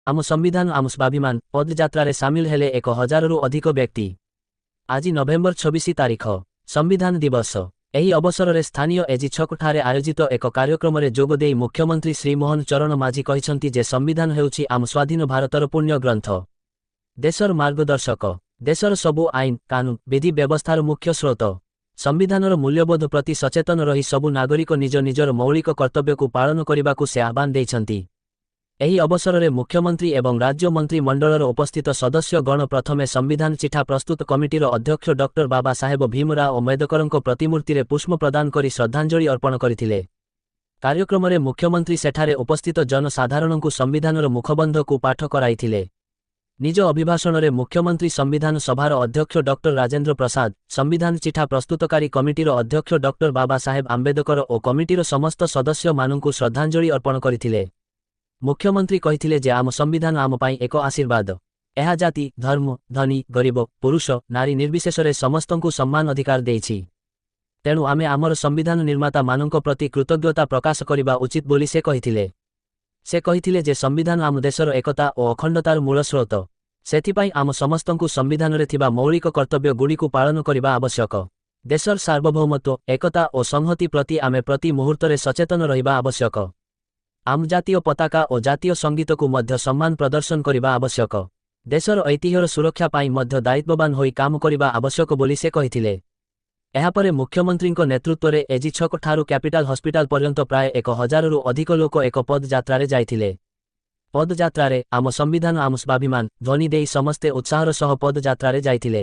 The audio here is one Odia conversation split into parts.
ଆମ ସମ୍ବିଧାନ ଆମ ସ୍ୱାଭିମାନ ପଦଯାତ୍ରାରେ ସାମିଲ ହେଲେ 1000ରୁ ଅଧିକ ବ୍ୟକ୍ତି। ଆଜି ନଭେମ୍ବର 26 ତାରିଖ ସମ୍ବିଧାନ ଦିବସ। ଏହି ଅବସରରେ ସ୍ଥାନୀୟ ଏଜି ଛକଠାରେ ଆୟୋଜିତ ଏକ କାର୍ଯ୍ୟକ୍ରମରେ ଯୋଗଦେଇ ମୁଖ୍ୟମନ୍ତ୍ରୀ ଶ୍ରୀ ମୋହନ ଚରଣ ମାଝୀ କହିଛନ୍ତି ଯେ ସମ୍ବିଧାନ ହେଉଛି ଆମ ସ୍ୱାଧୀନ ଭାରତର ପୁଣ୍ୟ ଗ୍ରନ୍ଥ, ଦେଶର ମାର୍ଗଦର୍ଶକ, ଦେଶର ସବୁ ଆଇନ, କାନୁନ, ବିଧି ବ୍ୟବସ୍ଥାର ମୁଖ୍ୟ ସ୍ରୋତ। ସମ୍ବିଧାନର ମୂଲ୍ୟବୋଧ ପ୍ରତି ସଚେତନ ରହି ସବୁ ନାଗରିକ ନିଜ ନିଜର ମୌଳିକ କର୍ତ୍ତବ୍ୟକୁ ପାଳନ କରିବାକୁ ସେ ଆହ୍ୱାନ ଦେଇଛନ୍ତି। ଏହି ଅବସରରେ ମୁଖ୍ୟମନ୍ତ୍ରୀ ଏବଂ ରାଜ୍ୟ ମନ୍ତ୍ରିମଣ୍ଡଳର ଉପସ୍ଥିତ ସଦସ୍ୟଗଣ ପ୍ରଥମେ ସମ୍ବିଧାନ ଚିଠା ପ୍ରସ୍ତୁତ କମିଟିର ଅଧ୍ୟକ୍ଷ ଡକ୍ଟର ବାବା ସାହେବ ଭୀମରାଓ ଅମ୍ବେଦକରଙ୍କ ପ୍ରତିମୂର୍ତ୍ତିରେ ପୁଷ୍ପ ପ୍ରଦାନ କରି ଶ୍ରଦ୍ଧାଞ୍ଜଳି ଅର୍ପଣ କରିଥିଲେ। କାର୍ଯ୍ୟକ୍ରମରେ ମୁଖ୍ୟମନ୍ତ୍ରୀ ସେଠାରେ ଉପସ୍ଥିତ ଜନସାଧାରଣଙ୍କୁ ସମ୍ବିଧାନର ମୁଖବନ୍ଧକୁ ପାଠ କରାଇଥିଲେ। ନିଜ ଅଭିଭାଷଣରେ ମୁଖ୍ୟମନ୍ତ୍ରୀ ସମ୍ବିଧାନ ସଭାର ଅଧ୍ୟକ୍ଷ ଡକ୍ଟର ରାଜେନ୍ଦ୍ର ପ୍ରସାଦ, ସମ୍ବିଧାନ ଚିଠା ପ୍ରସ୍ତୁତକାରୀ କମିଟିର ଅଧ୍ୟକ୍ଷ ଡକ୍ଟର ବାବା ସାହେବ ଆମ୍ବେଦକର ଓ କମିଟିର ସମସ୍ତ ସଦସ୍ୟମାନଙ୍କୁ ଶ୍ରଦ୍ଧାଞ୍ଜଳି ଅର୍ପଣ କରିଥିଲେ। ମୁଖ୍ୟମନ୍ତ୍ରୀ କହିଥିଲେ ଯେ ଆମ ସମ୍ବିଧାନ ଆମ ପାଇଁ ଏକ ଆଶୀର୍ବାଦ। ଏହା ଜାତି, ଧର୍ମ, ଧନୀ, ଗରିବ, ପୁରୁଷ, ନାରୀ ନିର୍ବିଶେଷରେ ସମସ୍ତଙ୍କୁ ସମାନ ଅଧିକାର ଦେଇଛି। ତେଣୁ ଆମେ ଆମର ସମ୍ବିଧାନ ନିର୍ମାତାମାନଙ୍କ ପ୍ରତି କୃତଜ୍ଞତା ପ୍ରକାଶ କରିବା ଉଚିତ ବୋଲି ସେ କହିଥିଲେ। ସେ କହିଥିଲେ ଯେ ସମ୍ବିଧାନ ଆମ ଦେଶର ଏକତା ଓ ଅଖଣ୍ଡତାର ମୂଳ ସ୍ରୋତ। ସେଥିପାଇଁ ଆମ ସମସ୍ତଙ୍କୁ ସମ୍ବିଧାନରେ ଥିବା ମୌଳିକ କର୍ତ୍ତବ୍ୟଗୁଡ଼ିକୁ ପାଳନ କରିବା ଆବଶ୍ୟକ। ଦେଶର ସାର୍ବଭୌମତ୍ୱ, ଏକତା ଓ ସଂହତି ପ୍ରତି ଆମେ ପ୍ରତି ମୁହୂର୍ତ୍ତରେ ସଚେତନ ରହିବା ଆବଶ୍ୟକ। ଆମ ଜାତୀୟ ପତାକା ଓ ଜାତୀୟ ସଙ୍ଗୀତକୁ ମଧ୍ୟ ସମ୍ମାନ ପ୍ରଦର୍ଶନ କରିବା ଆବଶ୍ୟକ। ଦେଶର ଐତିହ୍ୟର ସୁରକ୍ଷା ପାଇଁ ମଧ୍ୟ ଦାୟିତ୍ୱବାନ ହୋଇ କାମ କରିବା ଆବଶ୍ୟକ ବୋଲି ସେ କହିଥିଲେ। ଏହାପରେ ମୁଖ୍ୟମନ୍ତ୍ରୀଙ୍କ ନେତୃତ୍ୱରେ ଏଜି ଛକ ଠାରୁ କ୍ୟାପିଟାଲ ହସ୍ପିଟାଲ ପର୍ଯ୍ୟନ୍ତ ପ୍ରାୟ 1000ରୁ ଅଧିକ ଲୋକ ଏକ ପଦଯାତ୍ରାରେ ଯାଇଥିଲେ। ପଦଯାତ୍ରାରେ ଆମ ସମ୍ବିଧାନ ଆମ ସ୍ୱାଭିମାନ ଧ୍ୱନି ଦେଇ ସମସ୍ତେ ଉତ୍ସାହର ସହ ପଦଯାତ୍ରାରେ ଯାଇଥିଲେ।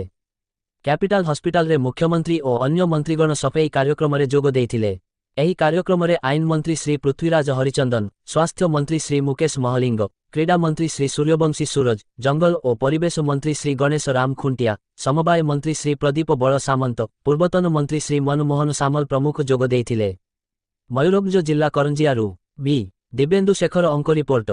କ୍ୟାପିଟାଲ ହସ୍ପିଟାଲରେ ମୁଖ୍ୟମନ୍ତ୍ରୀ ଓ ଅନ୍ୟ ମନ୍ତ୍ରୀଗଣ ସଫେଇ କାର୍ଯ୍ୟକ୍ରମରେ ଯୋଗ ଦେଇଥିଲେ। ଏହି କାର୍ଯ୍ୟକ୍ରମରେ ଆଇନ ମନ୍ତ୍ରୀ ଶ୍ରୀ ପୃଥ୍ୱୀରାଜ ହରିଚନ୍ଦନ, ସ୍ୱାସ୍ଥ୍ୟ ମନ୍ତ୍ରୀ ଶ୍ରୀ ମୁକେଶ ମହଲିଙ୍ଗ, କ୍ରୀଡ଼ା ମନ୍ତ୍ରୀ ଶ୍ରୀ ସୂର୍ଯ୍ୟବଂଶୀ ସୂରଜ, ଜଙ୍ଗଲ ଓ ପରିବେଶ ମନ୍ତ୍ରୀ ଶ୍ରୀ ଗଣେଶ ରାମ ଖୁଣ୍ଟିଆ, ସମବାୟ ମନ୍ତ୍ରୀ ଶ୍ରୀ ପ୍ରଦୀପ ବଳ ସାମନ୍ତ, ପୂର୍ବତନ ମନ୍ତ୍ରୀ ଶ୍ରୀ ମନମୋହନ ସାମଲ ପ୍ରମୁଖ ଯୋଗ ଦେଇଥିଲେ। ମୟୂରଭଞ୍ଜ ଜିଲ୍ଲା କରଞ୍ଜିଆରୁ ବି ଦିବ୍ୟେନ୍ଦୁ ଶେଖର ଅଙ୍କ ରିପୋର୍ଟ।